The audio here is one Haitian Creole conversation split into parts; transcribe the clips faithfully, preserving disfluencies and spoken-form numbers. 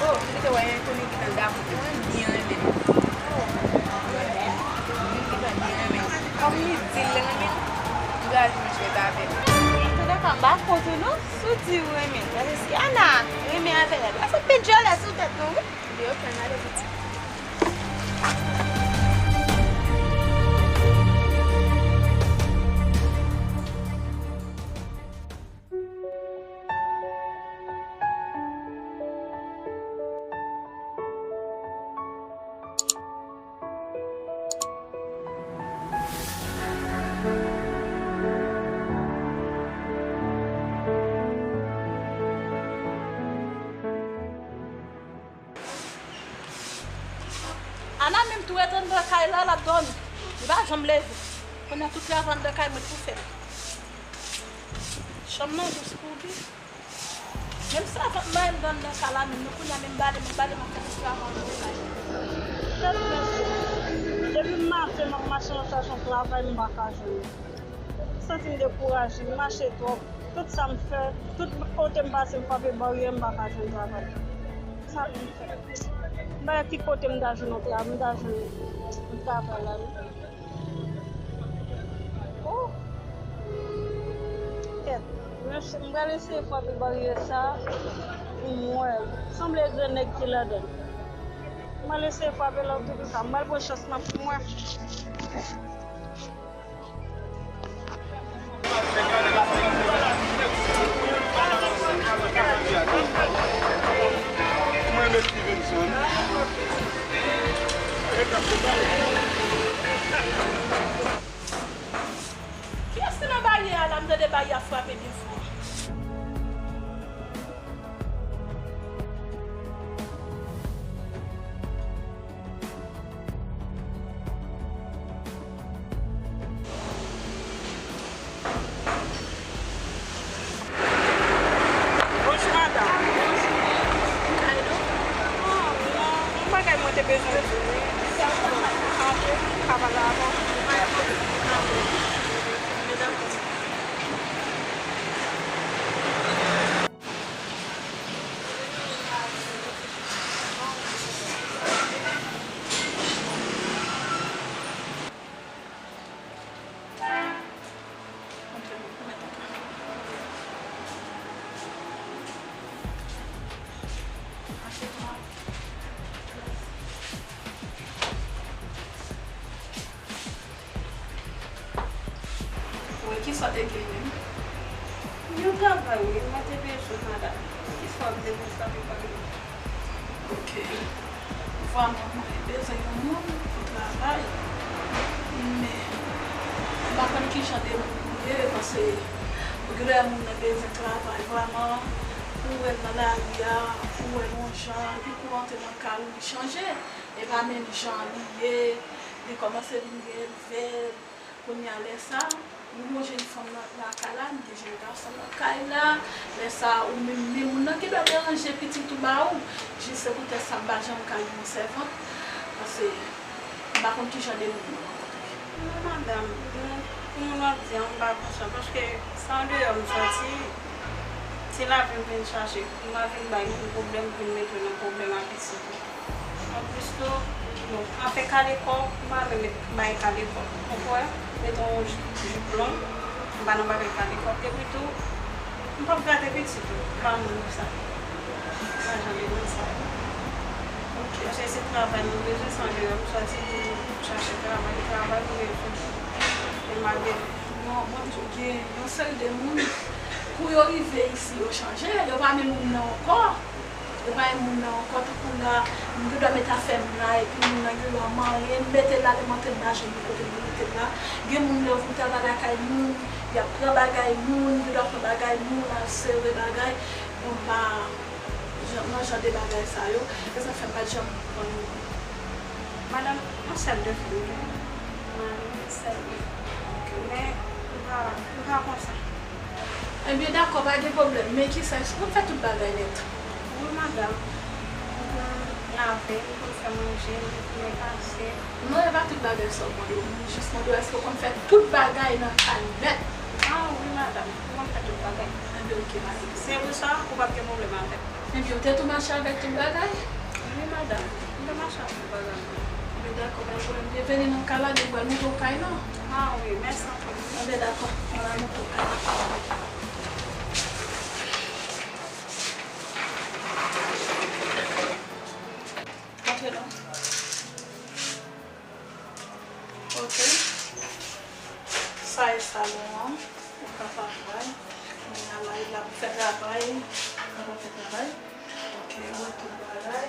Oh, m kite wè yon enkonni ki nan Dapou, mwen byen renmen l. Oh, m renmen l. Yon moun ki byen renmen l. Kòm li di l renmen m, m pral jwenn jwèt avè l. Antouka, m pa kont ou non, si w di w renmen l. Paske si Ana renmen avè l, sa se pil dyòlè sou tèt nou, wi. Li ok, n ale pitit. Ana menm tou ret anndan kay la, l ap dòmi. Li pa janm leve. Kounye a tout travay anndan kay mwen pou fè l. Chanm nan dous pou li. Menm sèvant mwen anndan kay la menm nan kounye a menm bale, menm bale m ap fè tout travay anndan kay. Depi maten m ap mache nan stasyon travay m pa ka jwenn. M santi m dekouraje, m mache twòp. Tout sa m fè, tout kote m pase, m frape baryè, m pa ka jwenn travay. Sa pou m fè? M pa wè ki kote m ta jwenn yon tra-, m ta jwenn yon travay la, non. Oh! Kèt. M, m pral eseye frape baryè sa pou m wè. Sanble gen nèg ki ladan l. M pral eseye frape l antouka. M pral pran chans lan pou m wè. Kiyès ki nan baryè a la? M tande baryè a frape byen fò. Bonjou, madanm. Kay nou? Bon, bon, yon bagay mwen te bezwen di w, wi. Antre, m ka pale avè w. Wi, kisa w te gen menm? Yon travay, wi, mwen te bezwen, madanm. Kisa w ap bezwen sa pou pale? Ok. Vrèman, mwen bezwen yon moun pou travay. Men, m pa konn kijan de moun pou ye, paske gen lè moun nan bezwen travay vrèman, ou wè l nan lari a, ou wè l yon jan, epi kou w antre nan kay ou, li chanje. E pa menm jan li ye, li kòmanse vin gen vèl. Kounye a, lè sa, ou yon jenn fanm nan lakay la, m gen jenn gason nan kay la. Lè sa, ou menm, men moun nan ki dwe deranje pitit ou ba ou, jis se poutèt sa m pa janm ka gen yon sèvant, paske m pa konn kijan de moun mwen rankontre. Non, madanm, pou moun ap di a, m pa konsa, paske se andeyò m soti, se lavi m vin chache, m pa vin bay moun pwoblèm, vin mete w nan pwoblèm ak pitit ou. Anplis tou, bon, afè kale kò, m pa renmen bay kale kò. Ou kwè, meton yon jip, jip long, m pa nan bagay kale kò. Epi tou, m p ap gate pitit ou, m pa moun pou sa. M pa jan de moun sa. Ok. Paske se travay mwen bezwen, se andeyò m soti pou m chache travay, travay mwen bezwen. E m pa gen. Non, mwen di w gen yon seri de moun, kou yo rive isi, yo chanje, yo pa menm moun nan ankò. Yo pa menm moun nan ankò, tankou la, m gen dwa mete afè m la, epi moun nan gen dwa manyen m, mete l ale, m antre m pa janm gen kote m pou mete l la. Gen moun lè yo vin travay lakay moun, y ap pran bagay moun, gen dwa pran bagay moun, al sere bagay. Bon, m pa jan, nan jan de bagay sa yo, e sa fè m pa t janm pran yon moun. Madanm, yon sèl de fanm m gen. Mari, sèl de fanm. Men, m pa, m pa konsa. Ebyen, dakò, pa gen pwoblèm. Men kisa, èske w konn fè tout bagay nèt? Wi, madanm. M konn lave, m konn fè manje, m konn netwaye. Non, e pa tout bagay sa w konn. Jis mande w, èske w konn fè tout bagay nan kay nèt? Ah, wi, madanm. M konn fè tout bagay. Ebyen, ok, pa gen pwoblèm. Se pou sa, ou p ap gen pwoblèm avè m. Ebyen, ou te tou mache avèk tout bagay? Wi, madanm. M te mache avèk tout bagay. Ebyen, dakò, pa gen pwoblèm. Byenveni nan kay la, depi w al monte w kay la. Ah wi, mèsi anpil. Ebyen, dakò, mwen al monte w kay la. Antre non. Ok. Sa e salon an. Ou ka travay. Kounye a la, l ap fè travay. L ap fè travay. Ok, mwen tout bagay.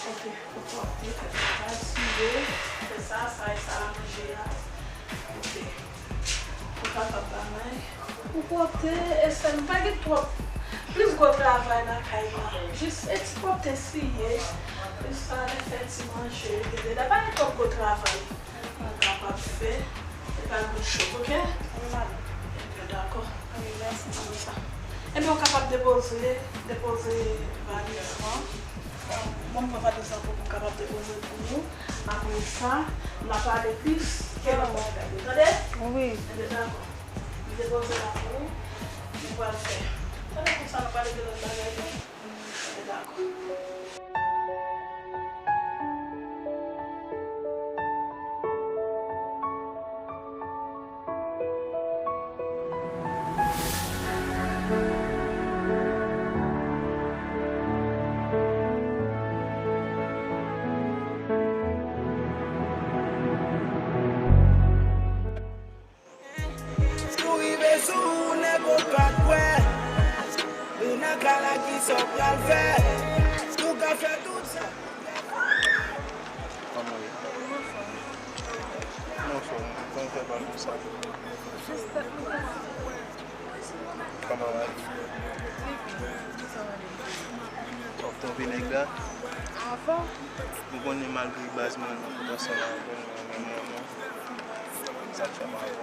Ok, ou pwòpte, fè travay, siye. Se sa, sa e sal a manje a. Ok. Ou kapab bagay. Ou pwòpte, e sèl, pa gen twòp, plis gwo travay lakay la. Jis e ti pwòpte, siye. Plis sa, lè fè ti manje, tande, pa gen twòp gwo travay. Ou kapab fè, e pa lou cho, ok? Wi, madanm. Ebyen, dakò. Wi, mèsi pou sa. Ebyen, ou kapab depoze, depoze valiz lan. Mwen, m pran valiz lan pou ou kapab depoze pou ou. Apre sa, n a pale plis ke lòt bagay yo, tande? Wi. Ebyen, dakò. M depoze la pou ou. Nou pral fè. Tande konsa, nou pale de lòt bagay yo. Ebyen, dakò. Si w rive sou ou, nèg ou pa t kwè. Ou nan kay la, kisa w pral fè? Si w ka fè tout sa. Kòman w ye? Mwen anfòm. Kòman w fè pa konsa? Kòman w ye? W ap twonpe nèg la? Avan. Ou konnen malgre baz mwen nan kont ansanm avè l, mwen menm mwen menm. Sa k fè m avè w.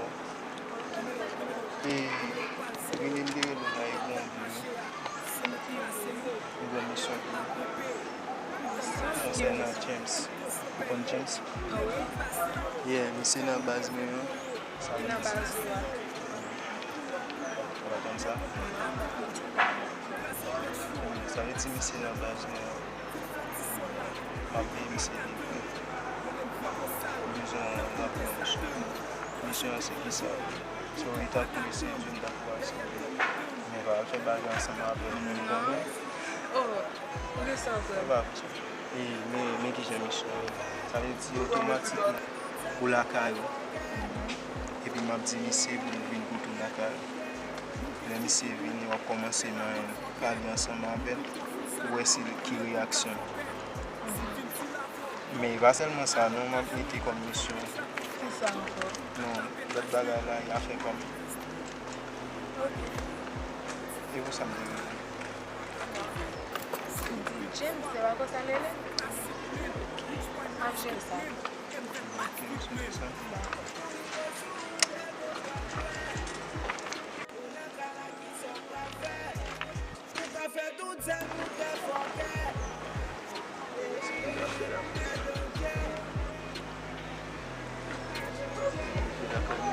E, rele m te rele w nan e bon bi wi. M gen yon misyon pou ou. Konsènan James. Ou konn James? Ah wi. Yeah, misye nan baz mwen an. Sa vle di. Ou pa konn sa? Sa vle di misye nan baz mwen an. M ap peye misye liv wi. Ou bezwen ranpli yon misyon. Misyon an se kisa? Se yon leta pou misye di m ta pou al sove. Men pa al fè bagay ansanm avè l, ou konnen. Oh, ou gen sa vre. E, men, men kijan misyon an ye. Sa vle di otomatikman ou lakay ou. Epi m ap di misye pou l vin kote w lakay ou. Lè misye vini, w ap kòmanse manyen l, pale ansanm avè l, pou w wè si l, ki reyaksyon l. Men e pa sèlman sa non, m ap mete kòm misyon. Kisa ankò? Non, lòt bagay la, e afè pa m. Ok. E pou sa m te rele. James, se pa konsa l rele? Ap jere sa. Ok, m sonje sa. Dakò.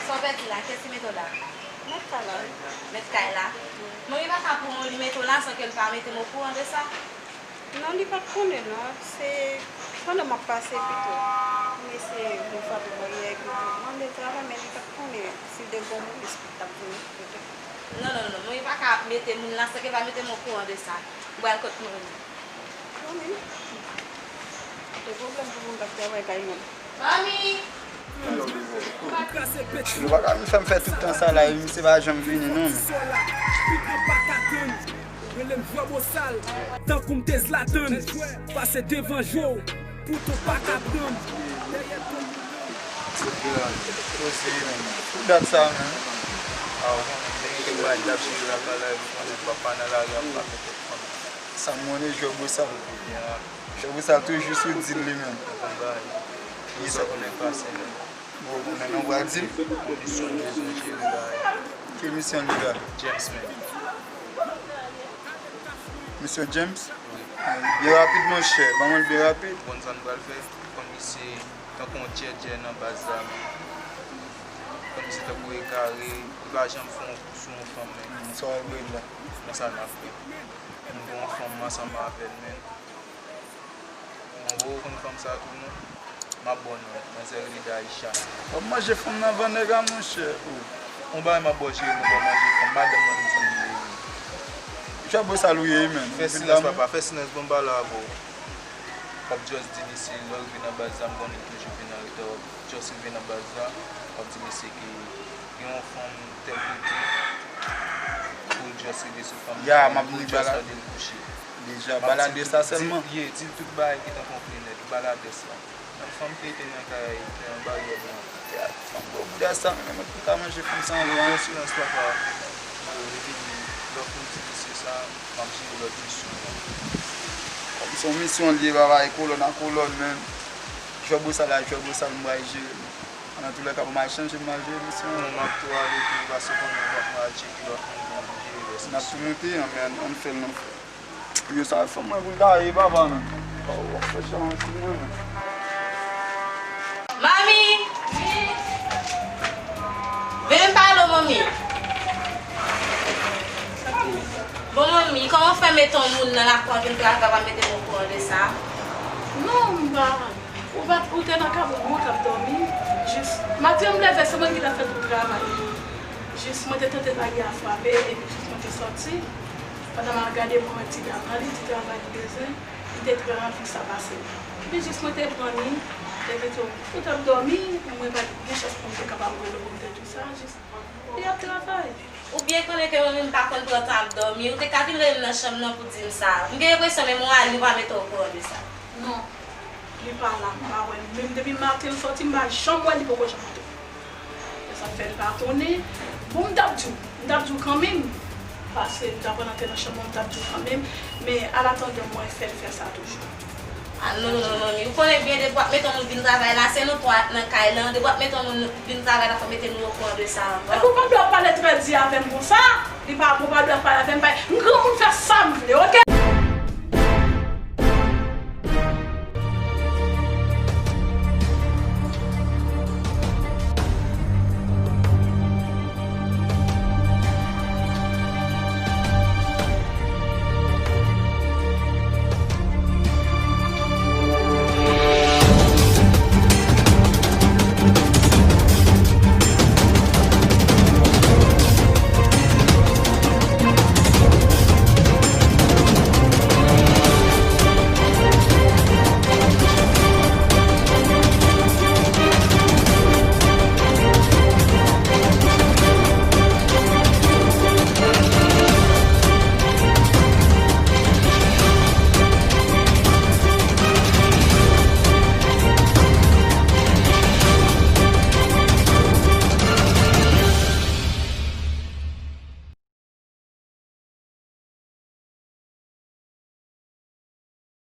Sa w pèdi la? Kiyès ki mete w la? Mèt kay la. Mèt kay la? Manmi pa ka pran w li mete w la san ke l pa mete m okouran de sa? Non, li pa t konnen non. Se pandan m ap pase pito. Mesye vin frape bò yè epi tou mande travay, men li pa t konnen si de gwo moun espit t ap vini. Non, non, non. Manmi pa ka mete moun la san ke l pa mete m okouran de sa. M pral kot manmi. Manmi. Te pwoblèm pou moun k ap travay kay moun. Manmi! Nou pa ka fè m fè tout tan sa la, misye pa janm vini non. Rele m vwè bosal, tankou m te Zlatan. Pase devan je w. Kouto pa ka pran m dèyè tonton. Poze, men. Pou dat sa, men. A, ou konnen, gen kèk bagay k ap jere lakay la, epi konnen papa nan lari ap frape tèt fanmi. Sa m konnen, jwè bosal. Jwè bosal toujou sou dil li menm. Bon bagay. Kisa w konnen pase, men? Bon, men nou pral di m. Misyon bezwen jere bagay. Ki misyon li la? James, men. Misyon James? Wi. Byen rapid, monchè. Ban mwen l byen rapid. Bon, sa n pral fè, konn misye tankou yon djèdjè nan baz la, men. Konn misye tankou egare, li pa janm fè yon kou sou yon fanm, men. Sa w ap rele la? Nan sa n ap fè. M gen yon fanm ansanm avè l, men. Mwen, ou konn fanm sa tou, non? M ap ba w non, manzè rele Daisha. W ap manje fanm nan van nèg la, monchè. Oh. Yon bagay m ap ba w jere, mwen pa manje fanm, madanm mwen m fanm li ye. Jwè bosal ou ye, menn. Fè silans, papa, fè silans, bon, m pale avè w. W ap just di misye, lè w rive nan baz la, m konnen l toujou vin anreta, w ap just rive nan baz la, w ap di misye ke gen yon fanm tèl kote, pou l just rive sou fanm nan, pou l just tande l kouche. Ya, m ap vin bala. Deja, bala de sa sèlman. Ye, di l tout bagay ki tankou yon klenèt, bala de sa. Nan fanm ki rete nan kay, ki anba yèb lan. Ya, fanm gwo bouda sa, men mwen pa ka manje fanm sa ankò. Fè silans, papa. Yo, epi lè w fin di misye sa, m ap jere lòt misyon an. Kòm se yon misyon li ye, papa, e kolòn a kolòn, men. Jwè bosal a jwè bosal, m pral jere. Nan tou lè ka, pou m al chanje, m al jere misyon an. Non, m ap tou ale tou, paske konnen w ap mal tcheke lòt moun, bon, jere rès misyon. N ap tou monte an, men ann, ann fè l, non, frè. Yo, sa fè mwen pou l ta ye, papa, men. Oh, w ap fè chan sou mwen, men. Manmi! Vin pale w, manmi. Bon, manmi, kòman w fè mete yon moun nan lakou a vin travay, w pa mete m okouran de sa? Non, m pa. Ou pa t, ou te nan kab ou, ou t ap dòmi. Jis, maten m leve, se mwen ki t ap fè tout travay. Jis, mwen te tande lari a frape, epi jis mwen te sòti. Pandan m al gade, mwen wè ti dam nan, li di travay li bezwen, li te trè anvi sa pase. Epi jis mwen te pran li, epi tou, ou t ap dòmi, mwen pa t gen chans pou m te kapab rele w pou m te di w sa, jis, li ap travay. Ou byen konnen ke mwen menm m pa konn pran tan ap dòmi, ou te ka vin rele m nan chanm nan pou di m sa. M gen enpresyon menm ou al, li pa mete w okouran de sa. Non, li pa la, m pa wè l. Menm depi maten l sòti, m pa janm wè l, li poko janm antre. Se sa k fè l pa konnen. Bon, m t ap di w, m t ap di w kanmenm, paske m t ap rantre nan chanm mwen, m t ap di w kanmenm, men alatandan mwen fè l fè sa toujou. A non, non, non, manmi, ou konnen byen depi w ap mete yon moun vin travay la, se nou twa nan kay lan, depi w ap mete yon moun vin travay la, fò mete nou okouran de sa ankò. Epi w pa dwe ap pale trè di avè m konsa, li pa, ou pa dwe ap pale avè m, pa, m granmoun fè sa m vle, oke?